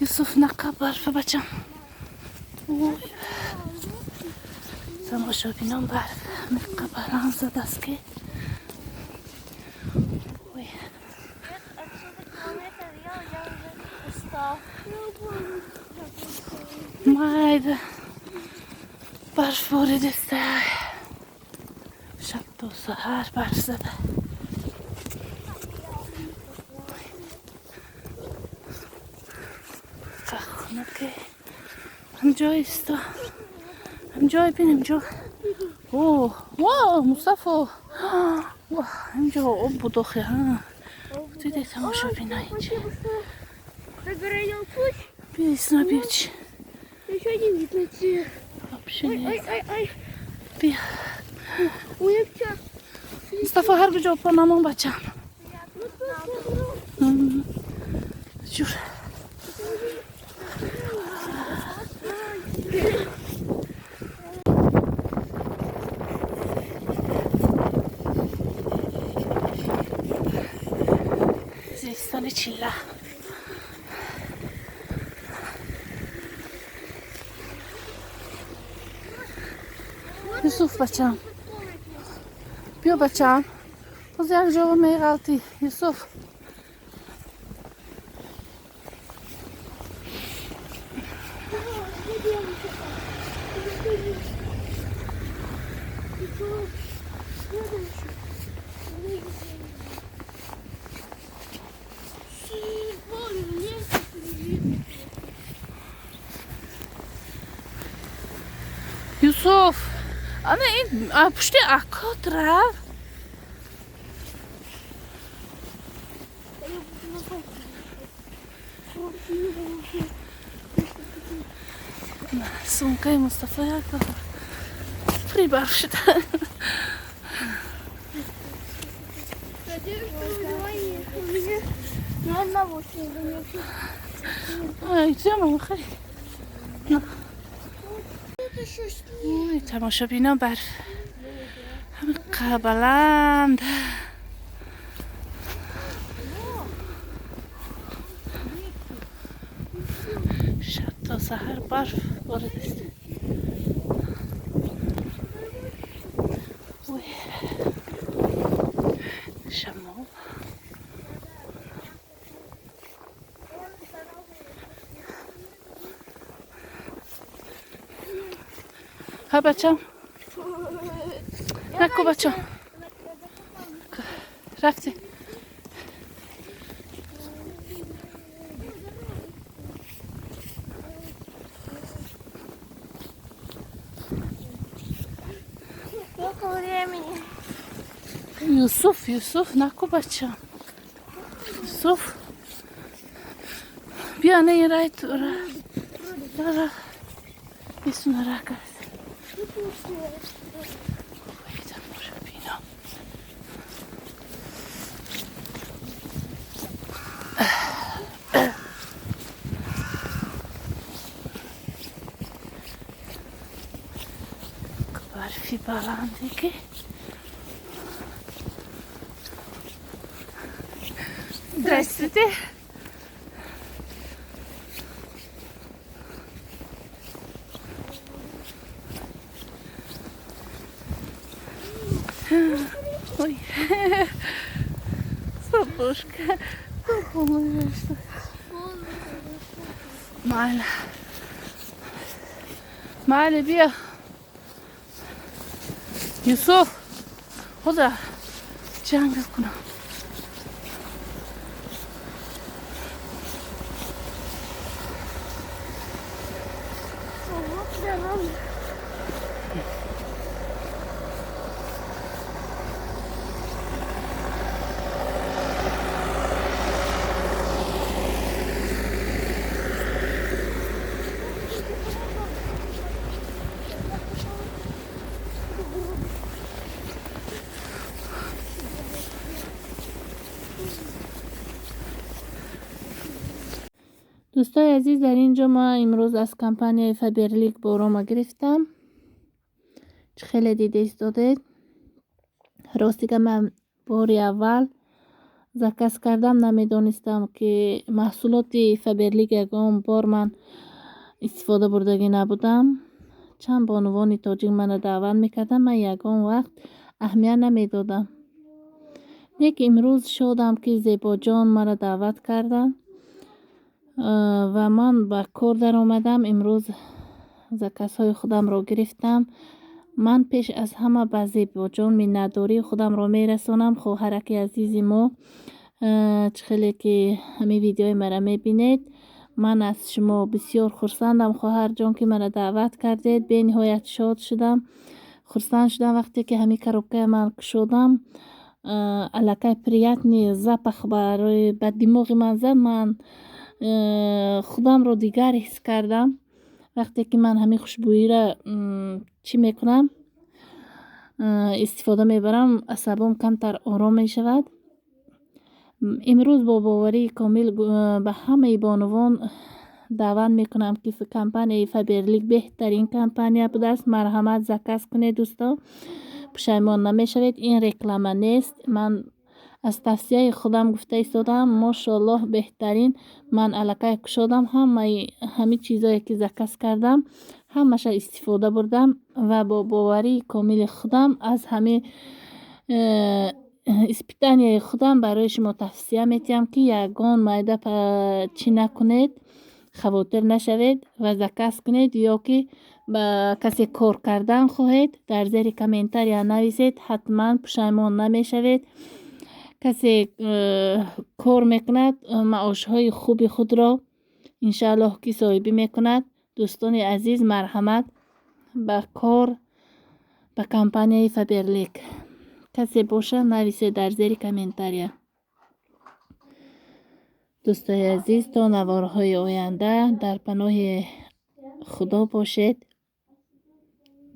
Юсуф, нақаб барфа, бачам. Ой, тамошобинон, барф миққа баланд задааст, ки ой. Отсюда километр я уже устал. Майда барф боридаста, шаб то саҳар барф зада. Хунуке. Ҳамҷо исто, ҳамҷой бин, ҳамҷо. О, во, Мустафо, ҳамҷо об буд охи. Ҳа, диде, тамошобина, инҷа. Загородил путь. Биё, биё чи. Еще не видно тебе. Вообще Ой, не. Ой, ой, ой. Биё. У меня всё. Мустафо, ҳар куҷо по намон, бачам. Ҷур. Зистони чилла. Юсуф, бачам, биё, бачам, боз як ҷо меғалтӣ, Юсуф. Юсуф, ана ин пушти акот рав. Сумкаи Мустафо як пури барф шуда. Надеюсь, что у меня ни одного снега нет. Ай, ҷамам хай. Тут еще снег. Ой, тамошобинон, барф ҳамиқа баланд. Шаб то саҳар барф боридаст. Ой, шамол. Ҳа, бачам, наку, бачам, рафти. Сколько времени? Юсуф, Юсуф, наку, бачам, Юсуф, биё, ана ин рай ра бисуна ра кард. Ой, тамошобино. Барфи баланде ки. Здравствуйте. Ой, сапожка. Майла. Майли, биё. Юсуф. Хоза. Ҷангал кунам. Вот дорога. Дӯстои азиз, дар ин ҷо ма имрӯз аз компанияи Фаберлик борома гирифтам. Чӣ хеле дида истодед. Ростига, ман бори аввал Заказ кардам, намедонистам, ки маҳсулоти Фаберлик ягон бор ман истифода бурдагӣ набудам. Чанд бонувони тоҷик маро даъват мекарданд, ман ягон вақт аҳамият намедодам. Лек имрӯз шодам, ки Зебоҷон маро даъват карданд ва ман ба кор даромадам. Имрӯз заказҳои худамро гирифтам. Ман пеш аз ҳама ба Зебоҷон миннатдории худамро мерасонам. Хоҳараки азизи мо, чӣ хеле ки ҳамин видеои маро мебинед, ман аз шумо бисёр хурсандам, хоҳарҷон, ки маро даъват кардед. Бениҳоят шод шудам, хурсанд шудам. Вақте ки ҳамин коробкая ман кушодам, аллакай приятный запах барои ба димоғи ман зад. Ман худамро дигар ҳис кардам. Вақте ки ман ҳамин хушбӯиро чӣ мекунам, истифода мебарам, асабом камтар ором мешавад. Имрӯз бо боварии комил ба ҳамаи бонувон даъват мекунам, ки компанияи Фаберлик беҳтарин компания будааст. Марҳамат, заказ кунед, дӯсто, пушаймон намешавед. Ин реклама нест, ман аз тавсияи худам гуфта истодаам. Мошоаллоҳ, беҳтарин. Ман аллакай кушодам, ҳамаи ҳамин чизое ки заказ кардам, ҳамаша истифода бурдам ва бо боварии комили худам аз ҳамин испытанияи худам барои шумо тавсия медиҳам, ки ягон майда чӣ накунед, хавотир нашавед ва заказ кунед. Ё ки ба касе кор кардан хоҳед, дар зери комментария нависед, ҳатман пушаймон намешавед. Касе кор мекунад, маошҳои хуби худро иншааллоҳ ки соҳибӣ мекунад. Дӯстони азиз, марҳамат ба кор ба компанияи Фаберлик. Касе боша, нависед дар зери комментария. Дӯстои азиз, то наворҳои оянда дар паноҳи Худо бошед.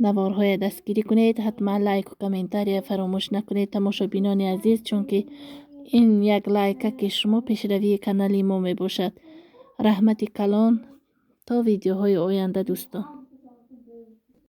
Наворҳоя дастгирӣ кунед, ҳатман лайку комментария фаромӯш накунед, тамошобинони азиз, чунки ин як лайкаки шумо пешравии канали мо мебошад. Раҳмати калон, то видеоҳои оянда, дӯстон.